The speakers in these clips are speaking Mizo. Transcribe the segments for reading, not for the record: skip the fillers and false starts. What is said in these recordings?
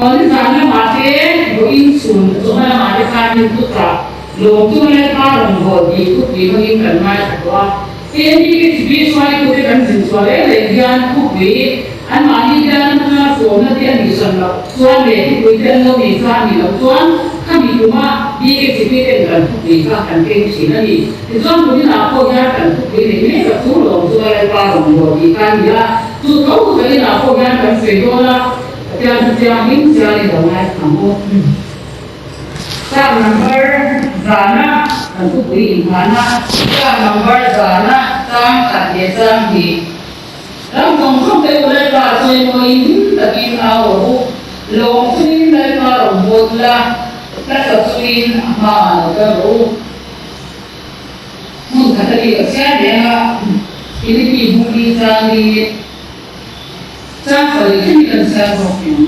Nizan lamah te vawiin chhun chawhma lamah te khan min thuchah lawm chunga Lalpa rawngbâwl tih thupui hmangin kan ngaithla tawh a. KNPK chibi hruaitute kan zin chhuah reng reng hian thupui anmahni bial atanga sawmna te a nih hran loh chuan leh thupui te an lo nei sa a nih loh chuan khami kuma BK chibi ten kan thupui kha kan keng thin a ni. Tichuan kuminah pawh hian kan thupui neih mek a chu lawm chunga Lalpa rawngbâwl tih kha a ni a, chu tho chu kan inah pawh hian kan sawi dawn a. Pathian chu chiangin chiangin lo ngaithla ang u. Car number zana kan thupui inhana car number zana chang khat leh chang hnih. Ram zawng zawng te u Lalpa chawimawiin hlim takin au rawh u. Lawm chungin Lalpa rawn bawl ula, hla sa chungin a hmaah lo kal rawh u. Hmun khat a bik a chhiar reng a, Philippi bung chang hi. Chang pali thleng kan chhiar zawk ang.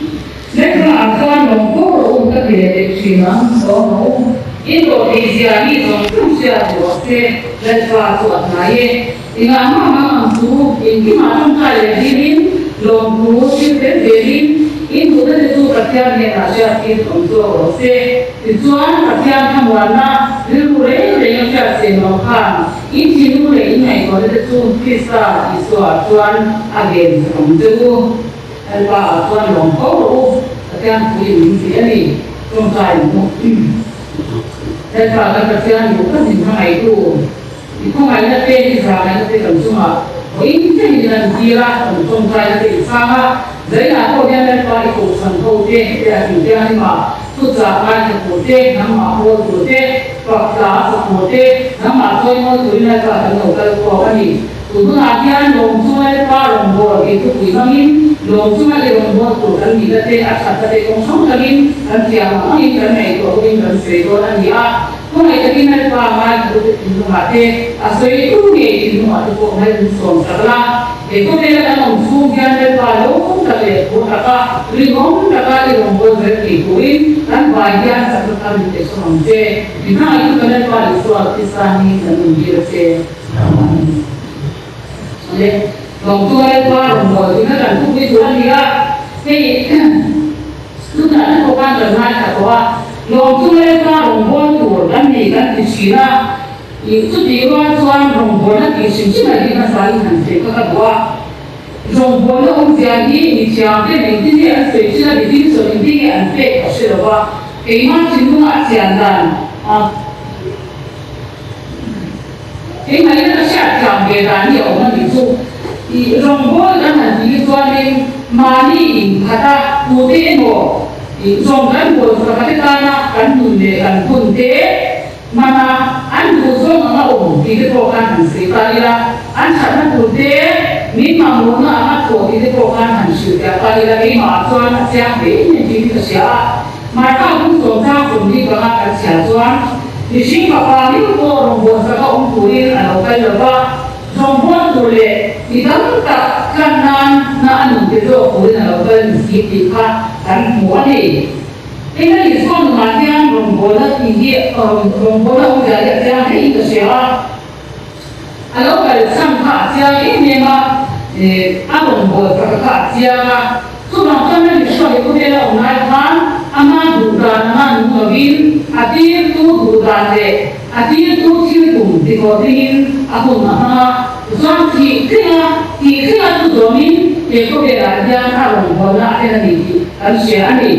Lehkha ah chuan lawm fo rawh u ka ti leh teh thin ang, lawm rawh u. In dawh theih zia mi zawng zawng hriat duh rawh se, Lalpa chu a hnai e. Engah mah mang ang chu engkimah tawngtai leh dilin lawmthu thil tel zelin in duhna te chu Pathian hnenah hriat tir awm zawk rawh se. Tichuan Pathian thlamuanna rilru reng reng a hriat chen loh khan In thinlung leh in ngaihtuahna te chu Krista Isua chuan a ven sak ang che u. Lalpa ah chuan lawm fo rawh u, Pathian thu in min ti a ni. Tawngtai in hmuh. Lalpa kan Pathian duh tak min hmangaihtu, i khawngaihna te, i zahngaihna te kan chungah vawiin thlengin i lantir a, kan tawngtaina te i chhang a, Zainah pawh hian Lalpa i kohhran ho te, te a tih te anima thuchah ngaithla tur te, nangmah hawl tur te, pakhtla a sa tur te, nangmah chawimawi turin Lalpa kan lo kal khawm a ni. Tun hunah hian lawm chunga Lalpa rawngbâwl tih thupui hmangin lawm chunga i rawngbâwl tur kan nihna te, a thatna te kawng hrang hrangin kan thiam ang angin kan ngaihtuah bawkin kan sawi dawn a ni a. Khawngaih takin Lalpa ngaithlatute thinlungah te, a sawi tu ngei thinlungah te pawh ngaih min sawm sak la. He khawvela kan awm chhung hian Lalpa lawm tak leh phur taka, rinawm taka i rawngbâwl zel thei turin kan vai hian chakna thar min pe chhawm ang che. Mi hmangaih chu kan Lalpa Isua Krista hi kan rawn dil a che. Amen. Le, lawmtu Lalpa rawngbâwl tihna kan thupui tur a ni a, hei tunah te pawh khan kan ngaithla tawh a, lawmtu Lalpa rawngbâwl tur kan ni kan ti thin a, Ih, chutih rual chuan rawngbawlna tih hrim hrim a hi hmasa in han sawi kha ka duh a. Rawngbawlna awmzia hi mi thiam ten engtin nge an sawi thin a, definition engtin nge an pek ka hre lo va. Keimah thinlunga a chian dan a, keimah ina ka hriat thiam ve dan hi a awm a nih chu. Ih, rawngbâwl kan han tih hi chuanin mahni inkhat a, tute emaw ih zawng kan bawl sakate tana kan nun leh kan hun te, Hmana an duh zawng anga awm tih te pawh khan han sawi ta ila, an thatna tur te, min mamawhna anga thawh tih te pawh khan han hrilh fiah ta ila, keimahah chuan a chiang hle em em tiin ka hria a. Martha hun sawmchang sawmhnih panga kan chhiar chuan mihring fapa miu pawh rawngbâwl saka awm turin a lo kal lo va, rawngbâwl tur leh mi tam tak tlan nan na a nun pe zawk turin a lo kal ni si tih kha kan hmu a ni. Heng a Isua nunah hian rawngbawlna tih hi rawngbawlna awmzia hi a chiang hlein ka hria a, a lo kal chhan kha a chiang em em a, a rawngbâwl taka kha a chiang a. Chuvang chuan a Isua hi khawvela awm lai khan ama duh dan anga nung lovin a tirtu duh dan leh a tirtu thil tum ti tawh dingin a hun a hmang a. Tichuan thih thlenga thih thlenga chu zawmin he khawvelah hian a rawngbawlna a thlen a ni tih kan hria a ni.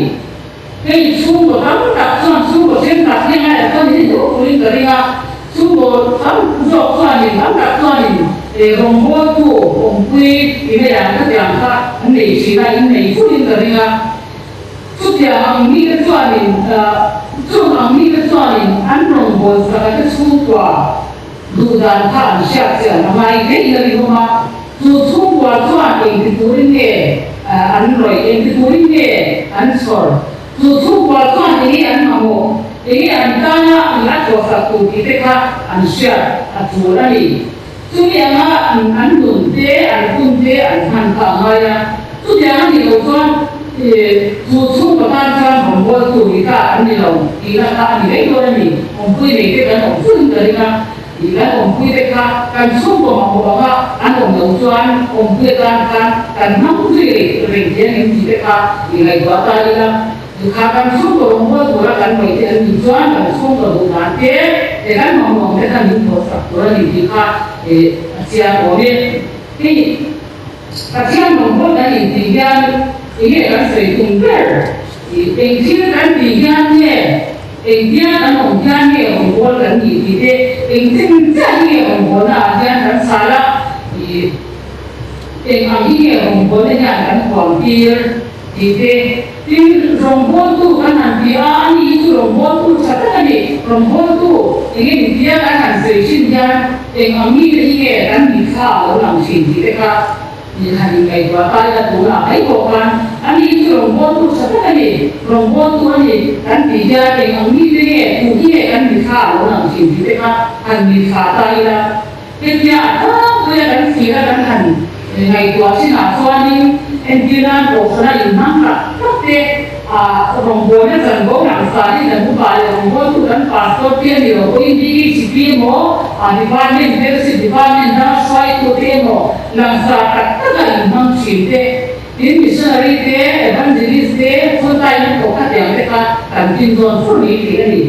Hei chhungkaw tam tak chuan chhungkaw thenkhat hi ngaiah chuan in duh turin ka ring a, chhungkaw tam zawk chuanin tam tak chuanin rawngbawltu awmpui i nei ang khatiang kha an nei thin a, in nei furin ka ring a. Chutiang ang mite chuanin chung ang mite chuanin an rawngbawlsak a te chhungkua Duhdan kha an hriat chian a ngai ngei a rinawm a, chu chhungkua chuan engti turin nge an rawih, engti turin nge an chhawr, chu chhungkua chuan enge an mamawh, enge an tana ih a thawhsak tur tih te kha an hriat a tul a ni. Chumi anga an nun te, an hun te an hman kha a ngai a, chutiang a nih loh chuan chu chhungkaw tan chuan rawngbawltu ni ta an ni lo tihna kha a ni mai dawn a ni. Awmpui nei te kan awm fun ka ring a, ih kan awmpui te kha kan chhungkaw mamawh anga an awm loh chuan awmpui atan khan kan hmang zui reng reng thei ang em tih te kha ih ngaihtuah ta ila. Kha kan chhungkaw rawngbâwl tura kan vaih te an nih chuan kan chhungkaw duh dan te leh kan mamawh te kha min thawhsak tur a ni tih kha a chiang awm e. Hei Pathian rawngbâwl kan intih hian enge kan sawi tum ber? Eng thil kan tih hian nge engtia kan awm hian nge rawngbâwl kan nih tih te, engtin chiah hi nge rawngbâwlna ah hian kan chhal a, eng ang hi nge rawngbâwlna hian kan huam tir? Tih te, tin, rawngbawltu kan han ti a, ani hi chu rawngbawltu tha tak a ni. Rawngbawltu eng nge tia kan han sawi thin hian eng ang mite hi nge kan mitthla a lo lang thin tih te kha i han inngaihtuah ta ila tunah mai pawh khan ani hi chu rawngbawltu tha tak a ni, rawngbawltu a ni kan tih hian eng ang mite nge, tu hi nge kan mitthla a lo lang thin tih te kha han mitthla ta ila. Hetia a tlangpuia kan thlir a kan han ngaihtuah chinah chuanin entir nan kohhrana inhmang tak tak te rawngbawlna chanvo langsar in kan upa leh rawngbawltu kan pastor te a ni lo pawhin DHP emaw department fellowship department danga hruaitu te emaw langsar tak taka inhmang thin te tin missionary te evangelist te full time a thawk khatiang te kha kan tin zawn fur mai thei a ni.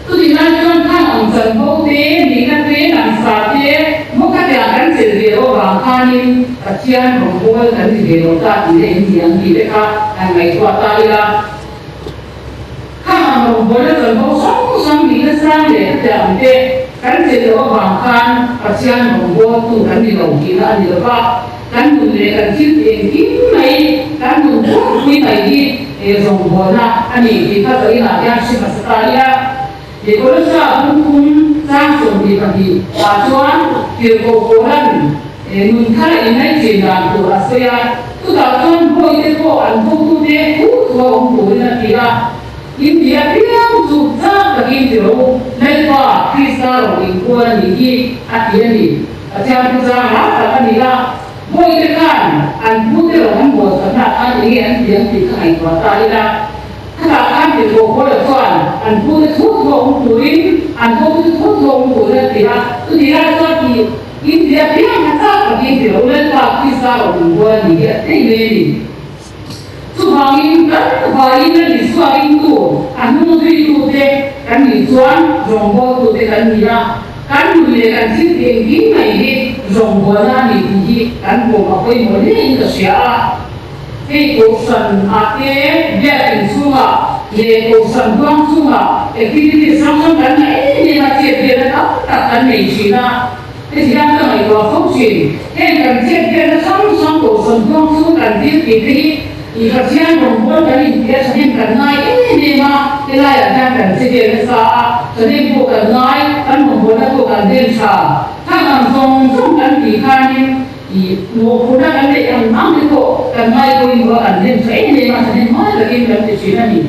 Chutih lai chuan khang ang chanvo te, nihna te, langsa te, maw khatiang kan chelh ve loh avang khanin Pathian rawngbâwl kan ni ve lo ta tih leh in ni ang tih te kha han ngaihtuah ta ila. Khang ang rawngbâwlna chanvo hrang hrang nihna sang leh khatiang ang te kan chelh loh avang khan Pathian rawngbâwltu kan ni lo tihna a ni lo va. Kan nun leh kan thil tih engkim mai, kan nun pumpuii mai hi rawngbawlna a ni tih kha vawiinah hian hre hmasa ta ila. Kolosa bungphung chang 22 ah chuan Tirhkoh Paula'n nun thar inlaichin dan tur a sawi a, chutah chuan bawite pawh an hotute thu thua awm turin a ti a, In ti apiang chu chak takin ti rawh u, Lalpa Krista rawh inkual a nih hi, a ti a ni. Pathian thu chang lar tak a ni a, bawite khan an pute rawng an bawl sakna khan enge an ti ang tih kha ngaihtuah ta ila. Khatah khan tirhkoh Paula chuan an pute thu thu a awm turin, an hotute thu thu a awm turin a ti a, chutih lai chuan tih in ti apiang kha chak takin ti lo Lalpa Krista rawng inbual a nih hi a thei mai a ni. Chuvangin kan vaiin a Isua ringtu, a hnungzuitute kan nih chuan rawngbawltute kan ni a, kan nun leh kan thil tih engkim mai hi rawngbawlna a ni tih hi kan pawm a pawimawh hlein ka hria a. Hei Kohhran ah te, Biakin chhungah leh Kohhran huang chhungah activities hrang hrang kan ngah em em a, chet velna tam tak kan nei thin a. Heti hian ka ngaihtuah fo thin. Heng kan chet velna hrang hrang kohhran huang chu kan thil tih te hi i Pathian rawngbâwl kan inti a thahnem kan ngai em em a, helaiah hian kan che vel nasa a, thahnem pawh kan ngai, kan rawngbâwlna pawh kan den tha. Khang ang zawng zawng kan tih khanin i mawhphurhna kan neih ang ang te pawh kan ngai pawimawh a, kan den tha em em a, thahnem ngai takin kan ti thin a ni.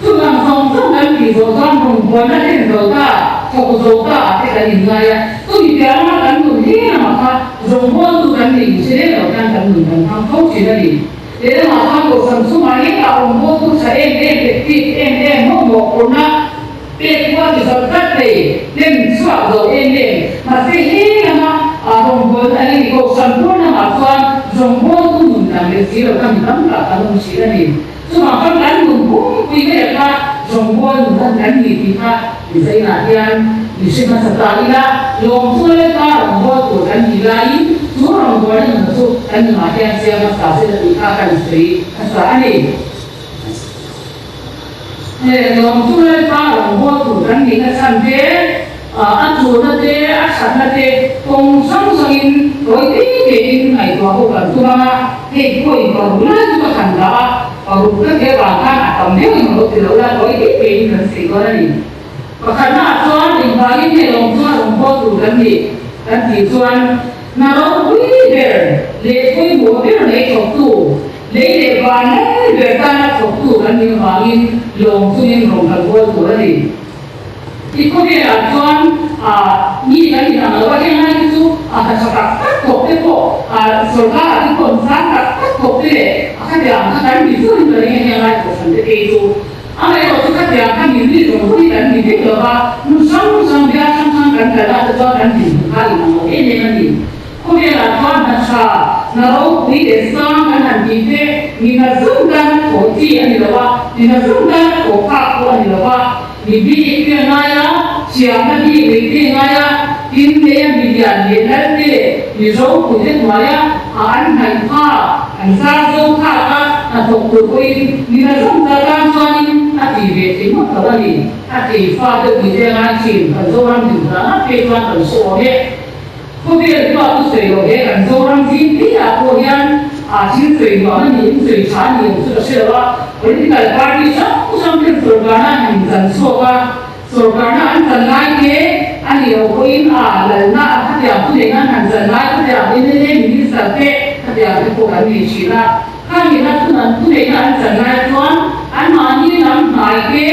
Chuvang zawng zawng kan tih zawh chuan rawngbawlna len zo ta, thawk zo ta ah te kan inngai a, chumi piah lama kan nun hlir lamah kha rawngbawltu kan nih inhre lem lo hian kan nun kan hmang fo thin a ni. Lehlamah khan kohhran chungah hi tah rawngbawltu tha em em, active em em, mawhmawhphurhna pek kual ti zat zat thei, hnem chhuak zo em em, mahse heng lama rawngbawlna ang i ni kohhran pawr lamah chuan rawngbawltu nun dang leh si lo kha mi tam tak kan awm thin a ni. Chuvang chuan kan nun pumpuii mek kha rawngbâwl nun an kan ni tih kha Mizainah hian min hre hmasa ta ila, lawmthu Lalpa rawngbâwl tur kan nih laiin chu rawngbâwlna nun chu kan nunah hian siam hmasa se la tih kha kan sawi hmasa a ni. Lawmthu Lalpa rawngbâwl tur kan nihna chhan te, a tulna te, a thatna te kawng hrang hrangin tawi te tein ngaihtuah ho kan tum ang a, hei pawhin paruk lai chu ka han dah a, paruk ka tia vang khan a tam deuh in lo ti lo la, tawi te tein kan sawi dawn a ni. Pakhatnaah chuan engvangin nge lawmthu a rawngbâwl tur kan nih kan tih chuan hna ropui ber leh pawimawh ber mai thawktu, lei leh van lai ber tana thawktu kan nih avangin lawm chungin rawn kan bawl tur a ni. I khawvelah chuan mi kan inang lo a, heng lai te chu a hna tha tak tak thawk te pawh sorkar ah te pawh an sang tak tak thawk te leh a khatiang kha kan ni furin ka ring a, heng lai kohhran te phei chu amaherawh chu khatiang kha mi ri zawng zawng hi kan ni vek lo va, hmun hrang hrang bial hrang hrang kan kal ah te chuan kan dinhmun kha inang lo em em a ni. Khawvelah chuan hna tha, hna ropui leh sang kan han tih te, mi hna zawng tan thawh chi. chi a ni lo a, mi hna zawng tana thawh phak pawh a ni lo a, mi bik te a ngai a, thiamna bik nei te a ngai a, tin neia mi lian leh lal te leh mi ropui te hnuaia a an hnaih phak, an zar zo phak a hnathawk tur pawhin mi hna zawng ta tan chuanin a ti ve thei ngawt lo a ni. A thei fa deuh ni te a ngai thin, kan Zoram dinhmun ah phei chuan kan hre awm e. Khawvel hnuah thu sawi loh he kan Zoram zing pheiah pawh hian aa thil sawi nuam a niin sawi tha a ni ang chu ka hre lo a, political party hrang hrang ten sorkarna an han chan chhuak a, sorkarna an chan lai te a nih loh pawhin aa lalna a khatiang thu neihna an han chan lai khatiang mla minister te khatiang te pawh kan nei thin a. Khangina thun an thuneihna an chan lai chuan anmahni lam hnai te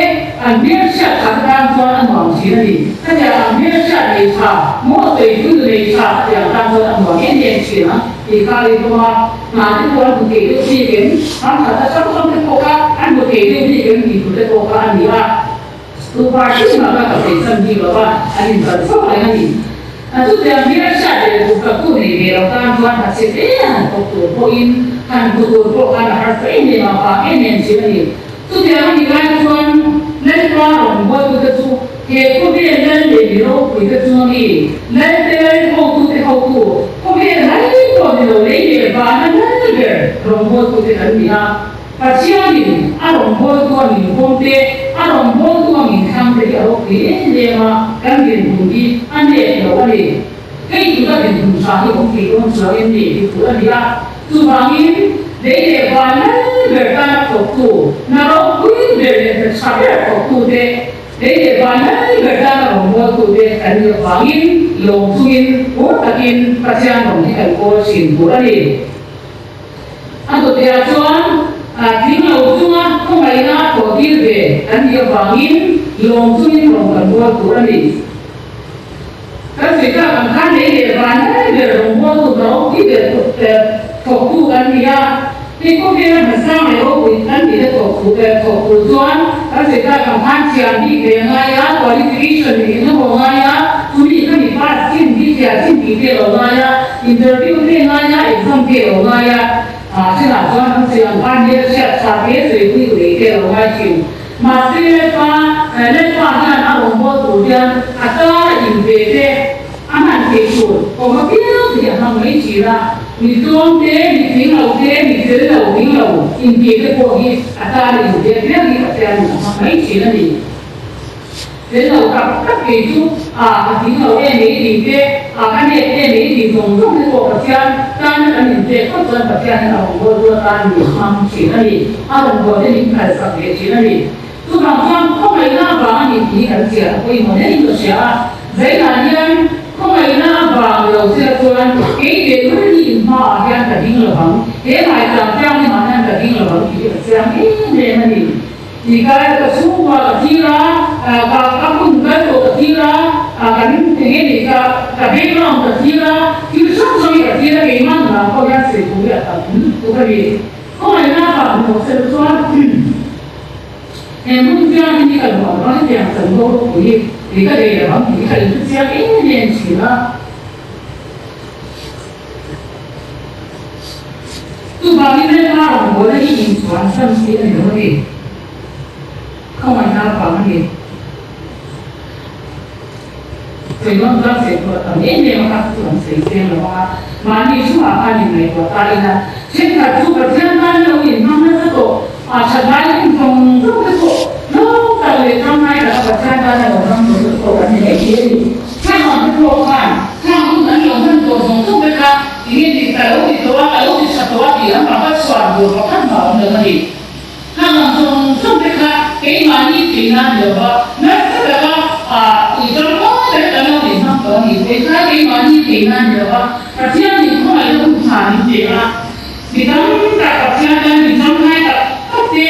an hmelhriat tha te tan chuan a nuam thin a ni. Khatiang ang hmelhriat nei tha, maw sawi thil nei tha khatiang tan chuan a nuam em em thin ang tih kha a rinawm a. Hna te pawh an hmu thei deuh bik em? Ram khat atang ram te pawh kha an hmu thei deuh bik em tih tur te pawh kha a ni a. Tu party mah kha ka sawi chhan bik lo va, an inkalh fo reng a ni. A chutiang hmel hriat leh duhsaktu nei ve lo tan chuan ha chhe hle han thawk tur pawhin han hmu tur pawh khan a harsa em em a, vang em em thin a ni. Chutiang a nih lai chuan Lalpa rawngbawltute chu he khawvel lal leh mi ropuite chu a mi, Lalte lal hotute hotu, khawvel mai pawh ni lo lei leh vana lal ber rawngbawltute kan ni a. Pathianin a rawngbawltu a min pawm te, a rawngbawltu a min thlang te hi a ropui em em a, kan dinhmun hi a nep lo a ni. Hei tuna dinhmun tha hi awm thei dawn chuang em ni tih tur a ni a, chuvangin lei leh van lal ber tana thawktu, hna ropui ber leh hna tha ber thawktu te, lei leh van lal ber tana rawngbawltu te kan nih avangin lawm chungin hur takin Pathian rawn hi kan kawl thin tur a ni. A dawteh chuan tling lo chunga khawngaihna thawh tir ve kan nih avangin lawm chungin rawn kan bual tur a ni. Kan sawi tak ang khan lei leh van lai ber rawn bual tur ropui ber thawktu kan ni a, hei khawvela hmasang leh ropui kan tihna thawk tur chuan kan sawi tak ang khan thiam bik ve a ngai a, qualification nih eng emaw a ngai a, chumi kha mi pass chin hi thiam chin tih te a lo ngai a. Interview te ngai a, exam te lo ngai a, ah thenah chuan an sawi ang khan hmel hriat tha te sawi pui lei te lo ngai thin. Mahse Lalpa, Lalpa hian a rawn bawl tur hian a tara inpe te a hman theih tur awm apiang te hi a hmang mai thin a. Mi tlawm te, mi tling lo te, mi fel lo, tling lo inpe te pawh hi a tara inpe apiang hi Pathianin a hmang mai thin a ni. Fel lo tak tak kei chu a ka tling lo em ei tih te, a ka nep em ei tih zawng zawng te pawh Pathian tana kan inpek phawt chuan Pathianin a rawn bawl tur atan min hmang thin a ni, a rawn bawl te min phalsak ve thin a ni. Chuvang chuan khawngaihna avang a ni tih hi kan chian a pawimawh hlein ka hria a, Zainah hian khawngaihna avang lo sia chuan kei teh lul hi in hmaah hian ka ding lo vang, he ngaitlang thianghlimah hian ka ding lo vang tih hi ka chiang em em a ni. Ti kai ka chhungkua ka thlir a, ka ka hun kal tawh ka thlir a, kan eng nge nih ka ka background ka thlir a, thil hrang hrang hi ka thlir a, keimah nunah pawh hian sawi tur hi a tam tuk a ni. Khawngaihna vang hmuh sel chuan he hmun chiang hi ni ka duh ang vang hetiang chanvo ropui hi ti ka nei lo ang tih hi ka inhre chiang em em thin a. Chuvangin Lalpa rawngbawlna hi inchhuan san chi a ni lo a ni. Khawngaihna vang a ni. Sawi dawn chuan sawi tur a tam em em a kha chu an sawi seng lo a, mahni chungah khan inngaihtuah ta ila thenkhat chu Pathian tan lo inhmang nasa tawh a that lai hun zawng zawng te pawh hlawk tak leh tangngai taka Pathian tana lo hmang tawh te pawh kan ni mai thei a ni. Khang ang te pawh khan khang hun an lo hman tawh zawng zawng te kha enge ni ka lo ti tawh a, ka lo ti tha tawh a tih lampang kha chhuan tur pakhat mah a awm lo a ni. Khang ang zawng zawng te kha keimahni theihna a ni lo va, nasa taka i tangkai tak kan lo nei hmang tawh a ni. Kei kha keimahni theihna a ni lo va, Pathianin khawngaihna hun tha min pe a, mi tam tak Pathian tan mi tangkai tak tak te,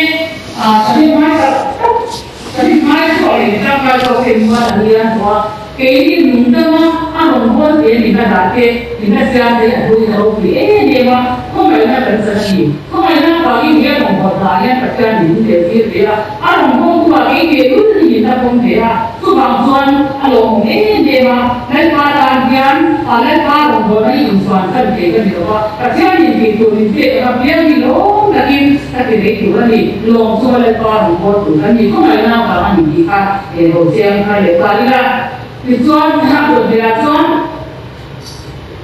thahnemngai tak tak, Thahnemngai chhuah leh mi tangkai zawk te mual an lian tawh a, keini nung dama a rawn hawl te min la dah te, min la siam te hi a hluin a ropui em em a, khawngaihna kan chan a ni. Khawngaihna avangin he rawngbawlh hna hian Pathian min tel tir ve a, a rawngbawltu ah kei teh lul hi min la pawm ve a, chuvang chuan a lawmawm em em a, Lalpa tan hian Lalpa rawngbawlhna hi inchhuan san thei ka ni lo va, Pathian in tih tur min pek anga piang hi lawm. takin ka ti mai tur a ni. Lawm chunga Lalpa rawn haw tur kan ni. Khawngaihna avang a ni tih kha lo chiang thar leh ta ila. Tichuan, a dawt lehah chuan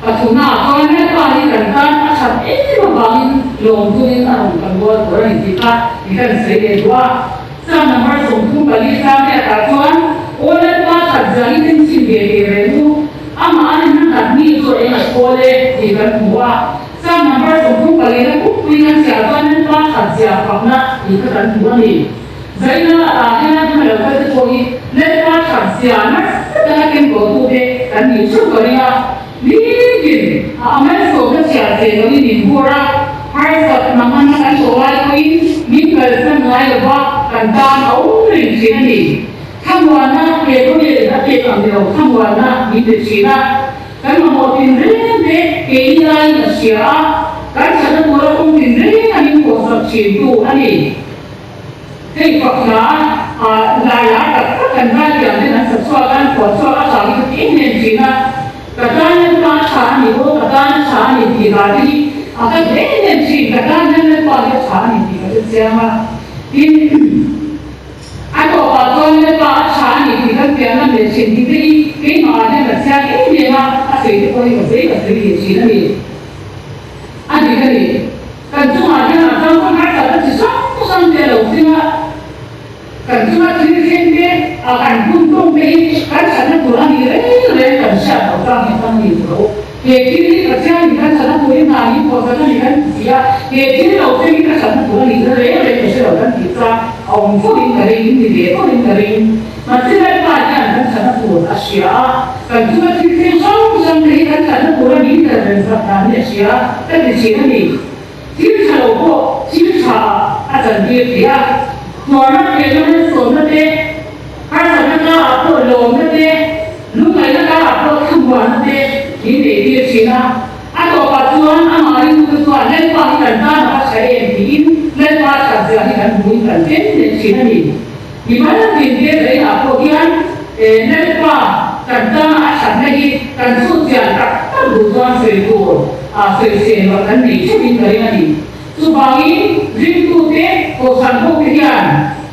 pathumnaah chuan Lalpa hi kan tan a that em avangin lawm chungin a rawn kan rual tur a ni tih kha i kan sawi leh duh a. Psalm number 34 tlang chuan, Aw Lalpa that zangin in chim ve ve reng u, amah a rinna nghat mi chu eng a thawl e tih kan hmu a. Psalm number 34 na pumpui kan chhiah chuan Lalpa that zia fakna tih kha kan hmu a ni. Zaina ah hian a hma lo kal te pawh hi Lalpa that zia nasa taka keng tawh tu te kan nih theuh ka ring a. Nitin a malsawmna chhiah che loin min bur a, harsat mangan kan tawh lai pawhin min kalsan ngai lo va, kan tan a awm reng thin a ni. Thlamuanna he khawvelin a pek ang ni lo, thlamuanna min pe thin a. Kan mamawh tinreng te keini laiin a hria a, kan thatna tura kawng tinreng a min pawhsak thintu a ni. Hei pakhat a lai lar tak tak kan zaithiam ten an sa chhuak a, an phuah chhuak a chang hi ka ti em em thin a, ka tan Lalpa a tha a ni aw, ka tan a tha a ni tih dan te hi a ka duh em em thin, ka tan hian Lalpa hi a tha a ni tih ka hre chiang a, tin a tawpah chuan Lalpa a tha a ni tih kan pian lam leh thin tih te hi keimah ah hian ka chiang em em a, a sawi te pawh hi ka sawi ka sawi leh thin a ni. A dik a ni. Kan chungah hian a chang chuan harsatna chi hrang hrang te a lo thleng a, kan chunga thil thleng te, a kan hun tawng te hi kan thatna tur a ni reng reng kan hriat loh chang hi chang ni tur a awm. He thil hi Pathian in kan thatna turin hna hi pawhsat a ni kan ti si a, he thil lo thleng hi ka thatna tur a ni reng reng ka hre lo kan tih chang a awm fo in ka ring, in ti ve fo in ka ring. Mahse Lalpa hian kan thatna tur a hria a, kan chunga thil thleng hrang hrang te hi kan thatna tur a ni tel reng zat dan hi a hria a, ka ti thin a ni. Thil tha lo pawh thil tha ah a chantir thei a, tuarna pehna malsawmna te, harsatna karah pawh lawmna te, lungngaihna karah pawh thlamuanna te min neihtir thin a. A tawpah chuan amah ringtute chuan Lalpa hi kan tan a va tha em tiin Lalpa that zia hi kan hmuin kan ken leh thin a ni. Mimal tinte zainah pawh hian Lalpa kan tana a thatna hi kan chhut chian tak tak duh chuan sawi tur sawisel loh kan nei theuhin ka ring a ni. Chuvangin ringtute kohhran hote hian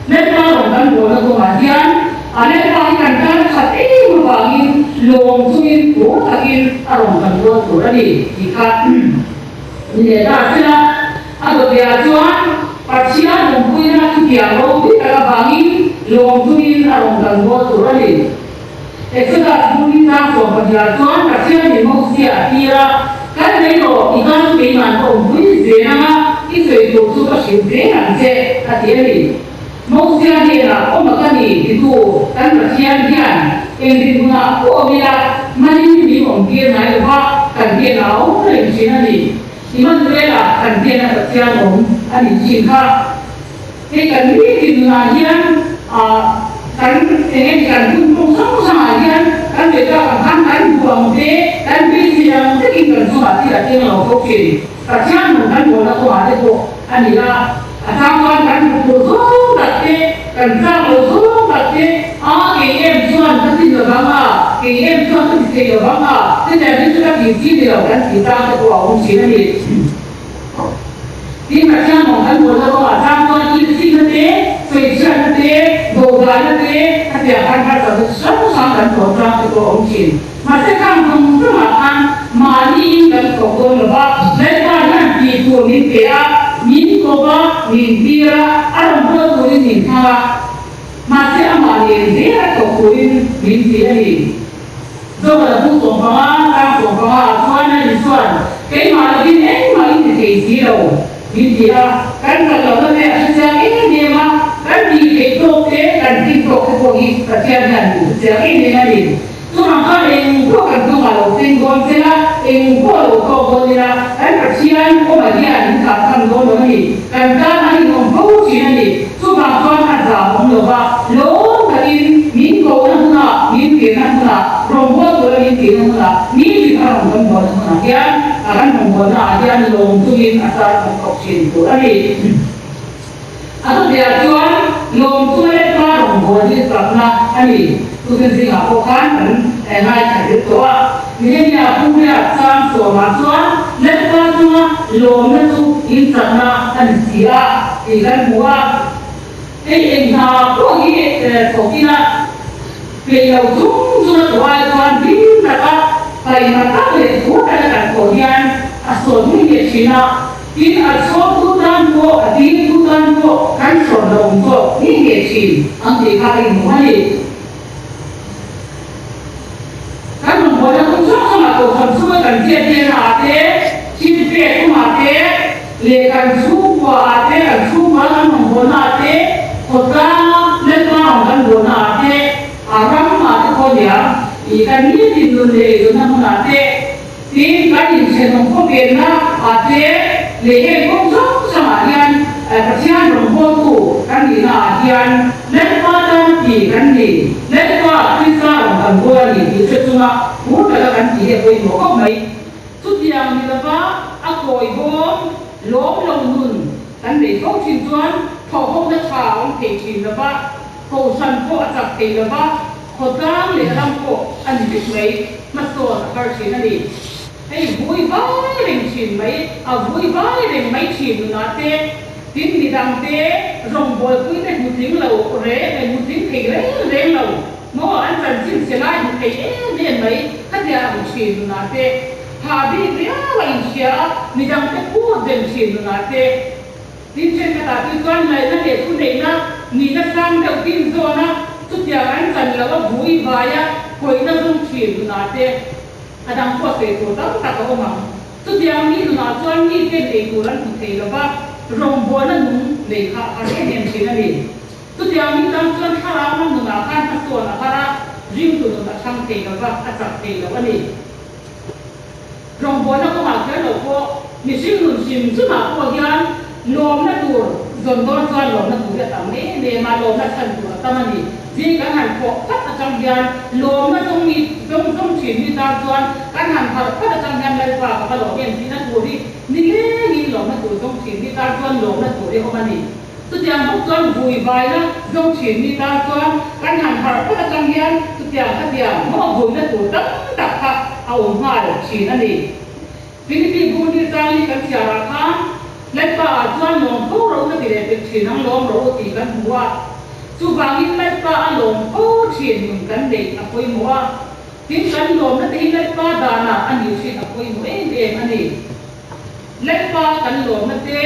Lalpa rawn kan bawlna kawngah hian a Lalpa hi kan tana that em avangin lawm chungin tur takin a rawn kan rual tur a ni tih kha ni leh ta sela. A dawteh chuan Pathian awmpuina thutiang ropui tak avangin lawm chungin a rawn kal mawl tur a ni. Exodus bungin tlang 12 ah chuan Pathian in Mosia a tir a, Kal mai rawh, i tan chu keimah ka awmpui zel ang a, i sawi tur chu ka hrilh zel ang che, a ti a ni. Mosia hnenah awm a ka ni titu kan Pathian hian eng dinhmunah pawh awm ila, malin min awmtir ngai lo va, kan hnenah a awm reng thin a ni. Immanuela kan hnena Pathian awm a nih thin kha. Hei kan nitin nunah hian kan eng eng kan hun kawng hrang hrangah hian kan ve tak ang khan kan duh ang te, kan beisei ang takin kan chungah thil a thleng lo bawk thin. Pathian nun kan bawlna kawngah te pawh a ni a, a chang chuan kan hmu tur zawng tak te, kan chak lo zawng tak te, a kei em chuan ka tlin lo vang a, kei em chuan ka ti thei lo vang a, chutiang hi chu ka tih chi ni lo kan tih chang te pawh a awm thin a ni. Tin, Pathian mawng kan bawlna kawngah chang chuan inchhina te, sawichhiatna te, dodalna te, khatiang khan harsatna chi hrang hrang kan tawh chang te pawh a awm thin. Mahse khang zawng zawngah khan mahniin kan thawk dawn lo va, Lalpa hian tih tur min pe a, min kawp a, min tir a, a rawn buat turin min thlang a, mahse amah nen zel a thawk turin min ti a ni. Zovala bu 15, tlang 15 ah chuan a inchuan, Keimah lovin engmah in ti thei si lo, min ti a, kan kal lohna te a hre chiang em em a, kan tih theih tawk te, kan tlin tawk te pawh hi Pathian hian min hre chiang em em a ni. Chuvang chuan eng pawh kan chungah lo thleng dawn che la, eng pawh lo tawk dawn ila, kan Pathian awmah hian min kalsan dawn lo a ni. Kan tan a inawm fo thin a ni. Chuvang chuan a zam awm lo va, lawm takin min kohna hunah, min tirna hunah, rawngbâwl tura min tirna hunah, ni tin a rawn rawngbâwlna hunah hian a kan rawngbâwlnaah hian lawm chungin a tar kan thawk thin tur a ni. A thupiah chuan lawm chunga leh pa rawngbâwl hi chakna a ni. Tukin zingah pawh khan kan ngaithla zel tawh a. Nehemia Pumriat chang sawmah chuan Lalpa chunga lawmna chu in chakna a ni si a tih kan hmu a. Hei eng hna pawh hi thawk ila peih lo chung chung a tawh ai chuan hlim taka taima tak leh thu taka kan thawh hian a sawn nge nge thin a, tin a chhawmtu tan pawh a diltu tan pawh kan sawn lo awm zawk nge nge thin ang tih kha a inhmu a ni. Kan rawn buaina tum hrang hrangah kohhran chhunga kan ziat bialna ah te, thil pek awmah te leh kan chhungkua ah te, kan chhungkua kan rawn buaina ah te, khawtlanga Lalpa rawn kan buaina ah te, a ram ah te pawh nia ih kan nitin nun leh eizawnna hmunah te, tin kan inthenawm khawvelna ah te leh heng kawng hrang hrangah hian Pathian rawngbawltu kan nihna ah hian Lalpa tan ti kan ni, Lalpa Krista rawn kan bawl a ni tih hre chunga phur taka kan tih hi a pawimawh khawp mai. Chutiang ni lova a kawi bawm lawm lo nun kan nei fo thin chuan thawhhawkna tha a awm thei thin lova, kohhran pawh a chak thei lova, khawtlang leh ram pawh a ni vek mai, hmasawn a har thin a ni. Hei vui vai reng thin mai, a vui vai reng mai thin nunah te, tin midangte rawngbawlpui te hmutling lo reng eh hmutling thei reng reng lo maw an chanchin che lai hmu thei em em mai khatia a hmu thin nunah te, hah bik riau a inhria a, midangte phut reng thin nunah te, tin thenkhatah te chuan ngaihna leh thuneihna nihna sang deuh tin zawn a, chutiang an chan lo a vui vai a hawihna zawng thin nunah te. A dang pawh sawi tur tam tak a awm ang. Chutiang mi nunah chuan mi ten ei tur an hmu thei lo va, rawngbawlna nung nei kha a har em em thin a ni. Chutiang mi tan chuan thlarau ram nunah khan hmasawn a har a, ringtu nun a chhang thei lo va, a chak thei lo a ni. Rawngbawlna kawngah kher lo pawh mihring nun hrim chungah pawh hian lawmna tur zawn dawn chuan lawmna tur hi a tam em em a, lawmna chhan tur a tam a ni. Zing kan han thawh phat atang hian lawmna zawng mi zawng zawng thin mi tan chuan kan han harh phat atang hian Lalpa ka va lawm em tihna tur hi ni lengin lawmna tur zawng thin mi tan chuan lawmna tur hi a awm a ni. Chutiang bawk chuan vui vaina zawng thin mi tan chuan kan han harh phat atang hian chutiang khatiang maw vuina tur tam tak kha a awm nghal thin a ni. Philippi bu ni chang hi kan chhiarah khan Lalpa ah chuan lawm fo ro ka ti leh pek thin ang lawm ro tih kan hmu a. Chuvangin Lalpa a lawm fo thin nun kan neih a pawimawh a. Tin kan lawmna te hi Lalpa danah a nih thin a pawimawh em em a ni. Lalpa kan lawmna te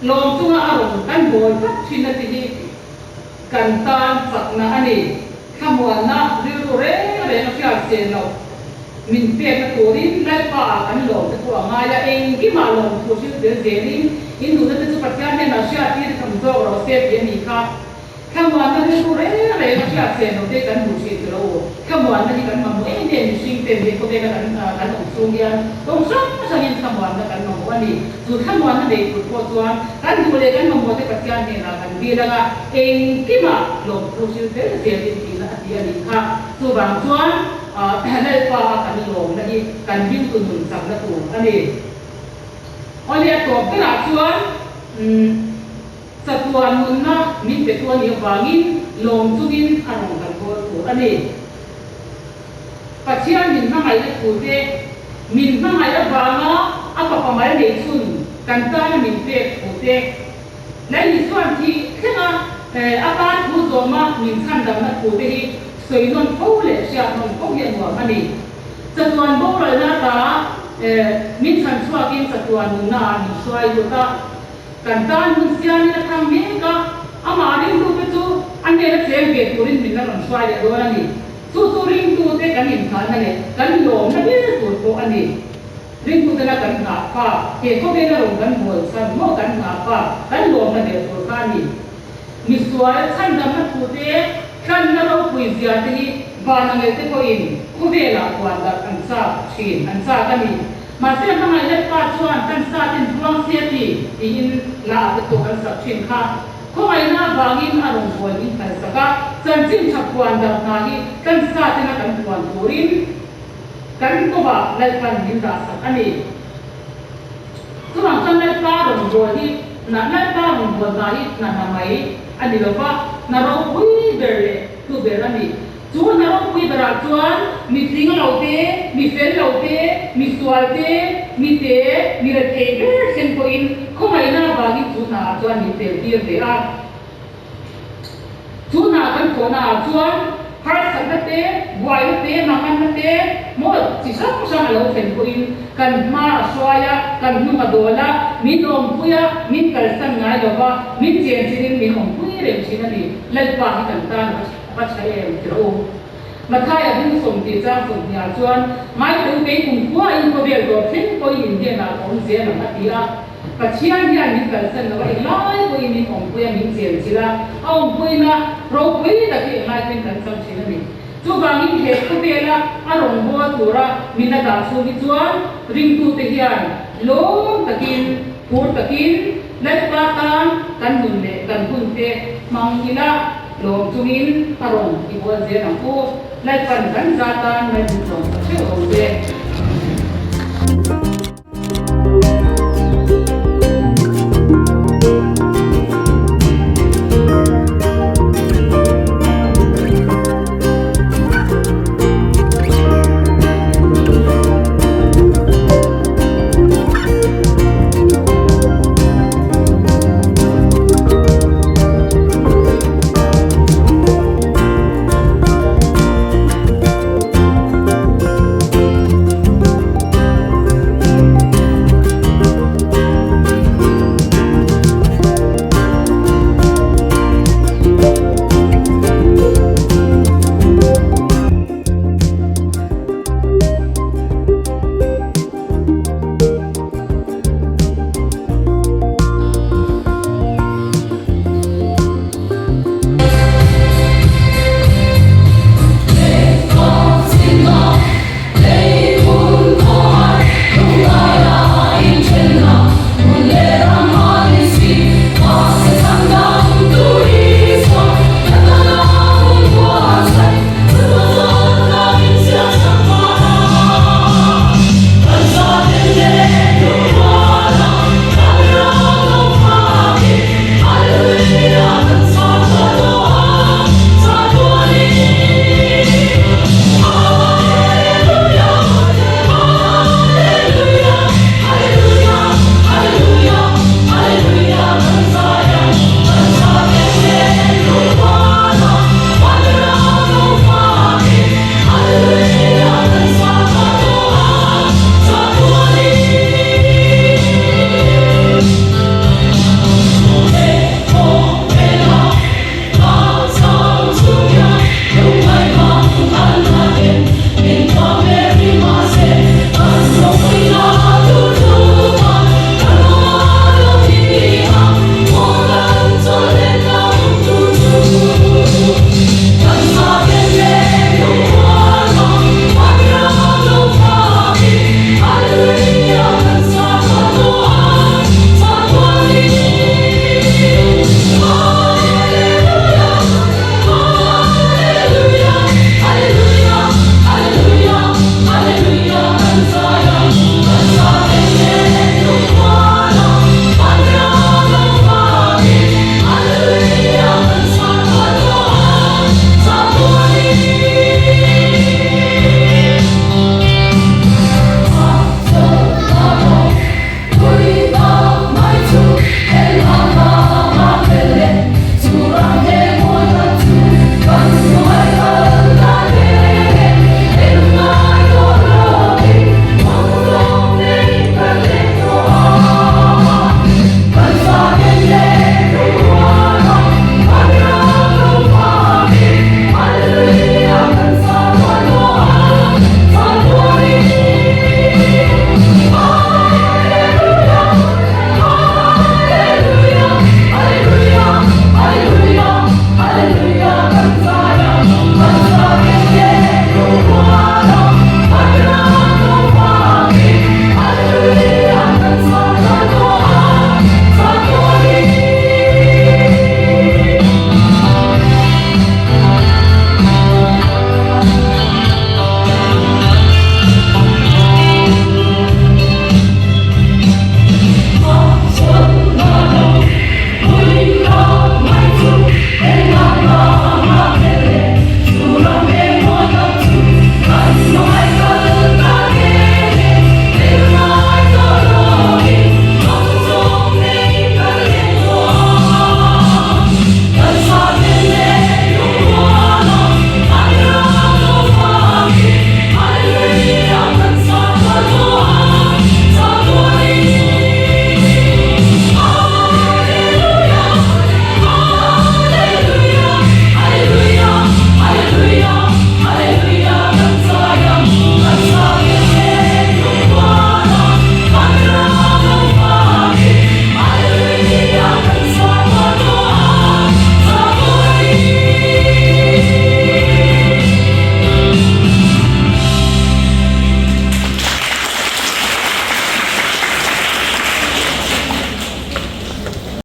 lawm chunga a rawn kan bawl tlat thinna te hi kan tan chakna a ni. Thlamuanna rilru reng reng a hriat chen loh. Min pekna turin Lalpa ah kan lawm te pawh a ngai a, engkimah lawm thu hrilh tel zelin in duhna te chu Pathian hnenah hriattir tham zawk rawh se tih a nih kha. Thlamuanna rilru reng reng a hriat chen loh te kan hmu thin chu lo u. Thlamuanna hi kan mamawh em em mihring ten he khawvela kan kan awm chhung hian kawng hrang hrangin thlamuanna kan mamawh a ni. Chu thlamuanna nei tur pawh chuan kan duh leh kan mamawh te Pathian hnenah kan dil anga engkimah lawm thu hrilh tel zelin tihna a ti a nih kha. Chuvang chuan Lalpa a kan lawmna hi kan ringtu nun chakna tur a ni. Awle a tawp berah chuan chatuan nunna min pe tu a nih avangin lawm chungin a rawn kan bawl tur a ni. Pathian min hmangaihna thu te, min hmangaih avanga a fapa mal nei chhun kan tana min pek thu te, Lei chuan thih thlenga a pa thu zawma min chhandamna thu te hi sawi nawn fo leh hriat nawn fo hi a nuam a ni. Chatuan boralna ata min chhan chhuakin chatuan nunna ah min hruai lut a, kan tan hun siamin a thang mek a, amah ringtute chu a hnena cheng ve turin min la rawn hruai leh dawn a ni. Chu chu ringtute kan innghalna leh kan lawmna ber tur pawh a ni. Ringtutena kan nghah kha, he khawvela rawn kan bawl chhan maw kan nghah kha kan lawmna ber tur kha a ni. Misual chhandamna thute tlanna ropui zia te hi vana ngelte pawhin khawvelah puan darh an chak thin, an chak a ni. Mahse hmangaih Lalpa chuan kan sa ten tluang se a ti, tiin hla ah te pawh kan sak thin kha. Khawngaihna avangin a rawn bawl min phalsak a, chanchin tha puan darh hna hi kan sa tena kan puan turin, Kan kawngah Lalpan min dahsak a ni. Chuvang chuan Lalpa rawn bawl hi hna Lalpa rawn bawl hna hi hna hna mai a ni lo va, hna ropui ber leh hlu ber a ni. Chu hna ropui berah chuan mi tling lo te, mi fel lo te, mi sual te, mi te, mi rethei ber thleng pawhin khawngaihna avangin chu hnaah chuan min tel tir ve a. Chu hna kan thawhnaah chuan harsatna te, buaina te, manganna te, maw chi hrang hrang a lo thlen pawhin kan hma a hruai a, kan hnung a dawl a, min awmpui a, min kalsan ngai lo va, min chenchilhin min awmpui reng thin a ni. Lalpa hi kan tan a va tha em ti rawh u. Mathaia bung sawmtih chang 20 ah chuan Ngaiteu kei kum khuain khawvel dawr thleng pawhin in hnenah ka awm zel ang a ti a. Pathian hian min kalsan lo a, englai pawhin min awmpui a, min chenchilh a, a awmpuina ropui tak hi englai pawhin kan chang thin a ni. Chuvangin he khawvela a rawngbâwl tura min a dah chhung hi chuan ringtute hian lawm takin, phur takin Lalpa tan kan nun leh kan hunte hmang ila lawm chungin a rawn i bual zel ang u. Lalpan kan za tan mai hun tlawm ta theuh awm che.